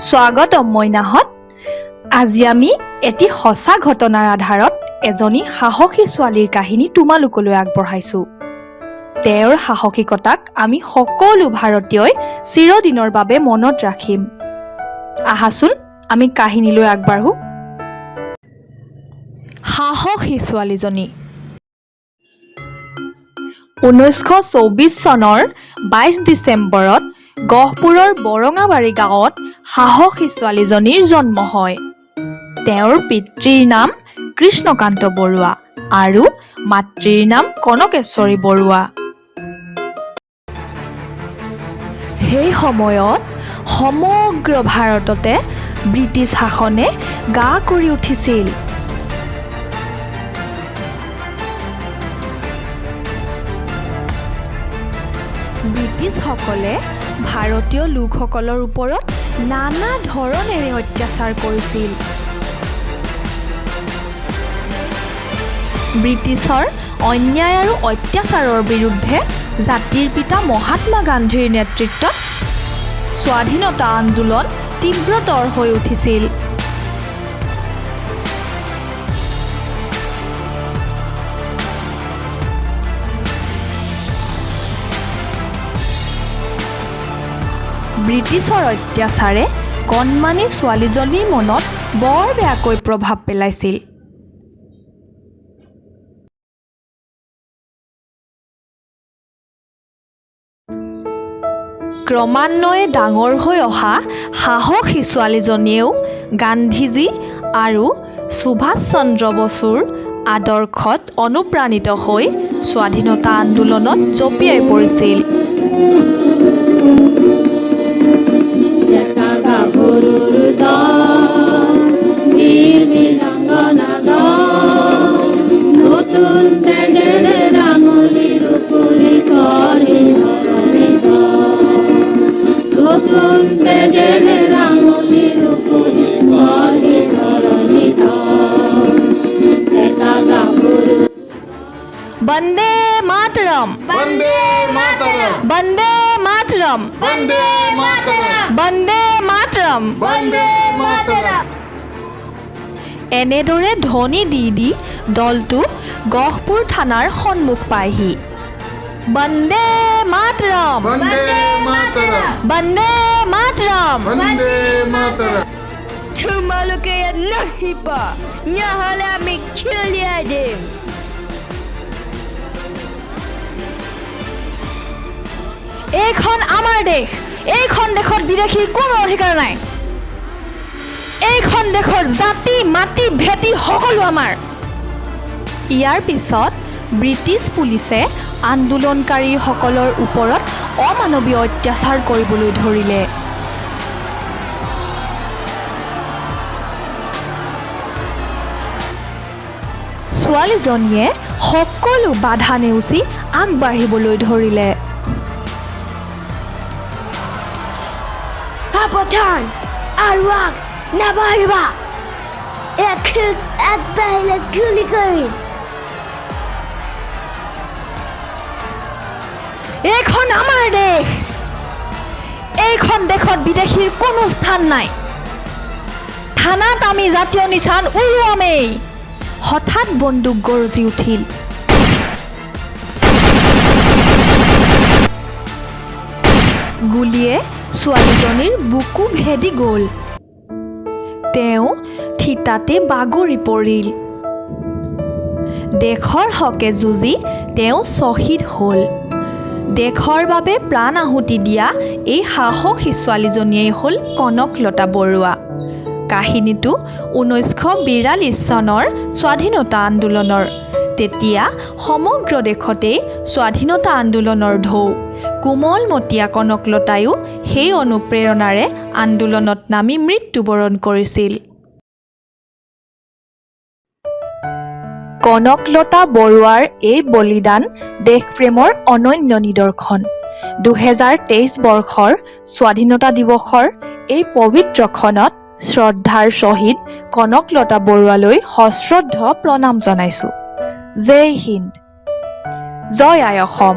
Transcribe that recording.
স্বাগতম মইনাহঁত। আজি আমি এটি সঁচা ঘটনাৰ আধাৰত এজনী সাহসী ছোৱালীৰ কাহিনী তোমালোকলৈ আগবঢ়াইছো। তেওঁৰ সাহসিকতাক আমি সকলো ভাৰতীয়ই চিৰদিনৰ বাবে মনত ৰাখিম। আহাচোন, আমি কাহিনীলৈ আগবাঢ়ো। সাহসী ছোৱালীজনী। 1924 চনৰ 22 ডিচেম্বৰত গহপুৰৰ বৰঙাবাৰী গাঁৱত সাহসী ছোৱালীজনীৰ জন্ম হয়। তেওঁৰ পিতৃৰ নাম কৃষ্ণকান্ত বৰুৱা আৰু মাতৃৰ নাম কনকেশ্বৰী বৰুৱা। সেই সময়ত সমগ্ৰ ভাৰততে ব্ৰিটিছ শাসনে গা কৰি উঠিছিল। ব্ৰিটিছসকলে ভাৰতীয় লোকসকলৰ ওপৰত নানা ধৰণেৰে অত্যাচাৰ কৰিছিল। ব্ৰিটিছৰ অন্যায় আৰু অত্যাচাৰৰ বিৰুদ্ধে জাতিৰ পিতা মহাত্মা গান্ধীৰ নেতৃত্বত স্বাধীনতা আন্দোলন তীব্ৰতৰ হৈ উঠিছিল। ব্ৰিটিছৰ অত্যাচাৰে কণমানি ছোৱালীজনীৰ মনত বৰ বেয়াকৈ প্ৰভাৱ পেলাইছিল। ক্ৰমান্বয়ে ডাঙৰ হৈ অহা সাহসী ছোৱালীজনীয়েও গান্ধীজী আৰু সুভাষ চন্দ্ৰ বসুৰ আদৰ্শত অনুপ্ৰাণিত হৈ স্বাধীনতা আন্দোলনত জঁপিয়াই পৰিছিল। ডেকা গাভৰুৰ দল, বীৰ বীৰাঙ্গনা দল, নতুন তেজেৰে ৰাঙলীৰ উপৰি কৰে ধৰণী তল। নতুন তেজেৰে ৰাঙলীৰ উপৰি কৰে ধৰণী তল। ডেকা গাভৰু বন্দে মাতৰম! বন্দে মাতৰম! বন্দে মাতৰম! বন্দে মাতৰম! বন্দে মাতৰম! বন্দে মাতৰম! এনেদৰে ধ্বনি দি দি দলটো গহপুৰ থানাৰ সন্মুখ পায়হি। বন্দে মাতৰম! বন্দে মাতৰম! বন্দে মাতৰম! বন্দে মাতৰম! তোমালোকে ইয়াত নাহিবা, নহ'লে আমি খেলিয়াই দিম। এইখন আমাৰ দেশ। এইখন দেশত বিদেশীৰ কোনো অধিকাৰ নাই। এইখন দেশৰ জাতি, মাটি, ভেটি সকলো আমাৰ। ইয়াৰ পিছত ব্ৰিটিছ পুলিচে আন্দোলনকাৰীসকলৰ ওপৰত অমানৱীয় অত্যাচাৰ কৰিবলৈ ধৰিলে। ছোৱালীজনীয়ে সকলো বাধা নেওচি আগবাঢ়িবলৈ ধৰিলে। সাৱধান, আৰু আগ নাবাঢ়িবা। এখোজ আগবাঢ়িলে গুলি কৰিম। এইখন আমাৰ দেশ। এইখন দেশত বিদেশীৰ কোনো স্থান নাই। থানাত আমি জাতীয় নিচান উৰুৱামেই। হঠাৎ বন্দুক গৰজি উঠিল। গুলীয়ে ছোৱালীজনীৰ বুকু ভেদি গ'ল। তেওঁ থিতাতে বাগৰি পৰিল। দেশৰ হকে যুঁজি তেওঁ শ্বহীদ হ'ল। দেশৰ বাবে প্ৰাণ আহুতি দিয়া এই সাহসী ছোৱালীজনীয়েই হ'ল কনকলতা বৰুৱা। কাহিনীটো 1942 চনৰ স্বাধীনতা আন্দোলনৰ। তেতিয়া সমগ্ৰ দেশতেই স্বাধীনতা আন্দোলনৰ ঢৌ। কোমলমতীয়া কনকলতায়ো সেই অনুপ্ৰেৰণাৰে আন্দোলনত নামি মৃত্যুবৰণ কৰিছিল। কনকলতা বৰুৱাৰ এই বলিদান দেশপ্ৰেমৰ অনন্য নিদৰ্শন। 2023 বৰ্ষৰ স্বাধীনতা দিৱসৰ এই পবিত্ৰ ক্ষণত শ্ৰদ্ধাৰ শ্বহীদ কনকলতা বৰুৱালৈ সশ্ৰদ্ধ প্ৰণাম জনাইছো। জয় হিন্দ, জয় আই অসম।